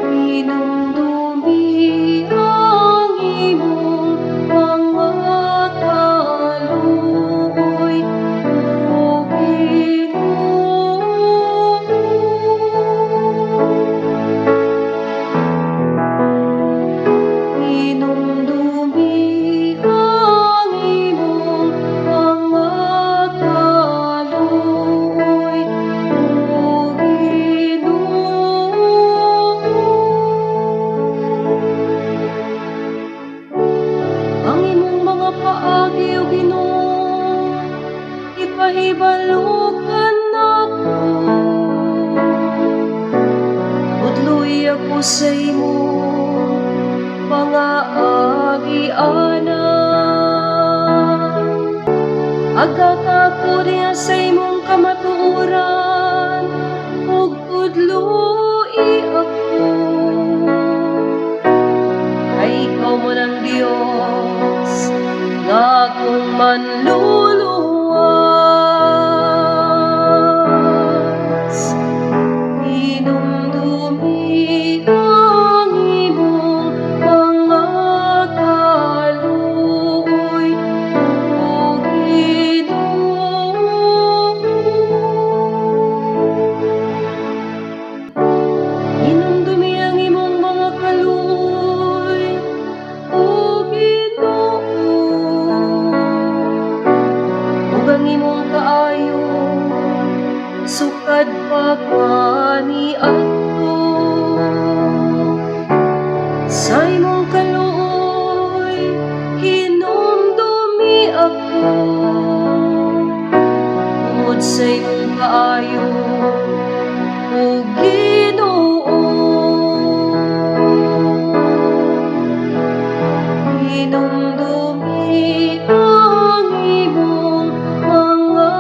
Hinumdumi ang imong mga kaluoy, O Ginoo. Hinumdumi ang imong mga kaluoy, O Ginoo. Ang imong mga paagi, O Ginoo, ipahibalo kanako. Tudloi ako sa imong mga agianan. Agaka ako diha sa imong kamatuoran, ug tudloi ako. Kay ikaw man ang Dios nga akong manluluwas. Hinumdumi ang imong mga kaluoy, O Ginoo. Hinumdumi ang imong mga kaluoy, O Ginoo, ug ang imong kaayo sukad pa kaniadto. Sa imong kaluoy, hinumdumi ako, tungod sa imong kaayo, O Ginoo. Hinumdumi ang imong mga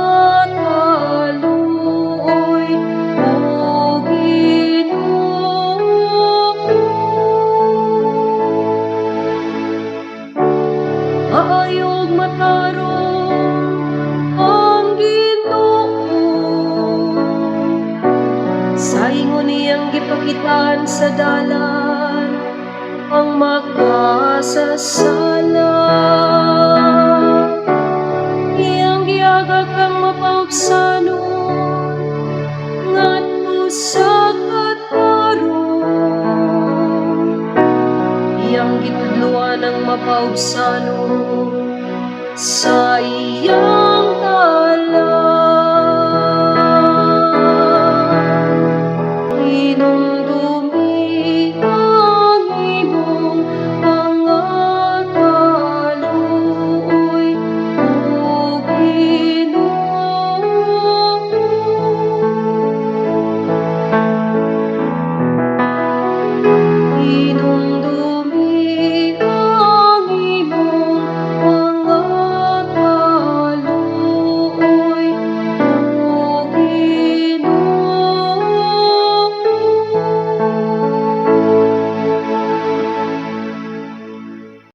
kaluoy, O Ginoo. Maayo ug matarong ang Ginoo. Sa ingon niyang gipakitaan sa dalan ang makasasala. Iyang giagak ang mapaubsanon ngadto sa katarong. Iyang gitudloan ang mapaubsanon sa iyang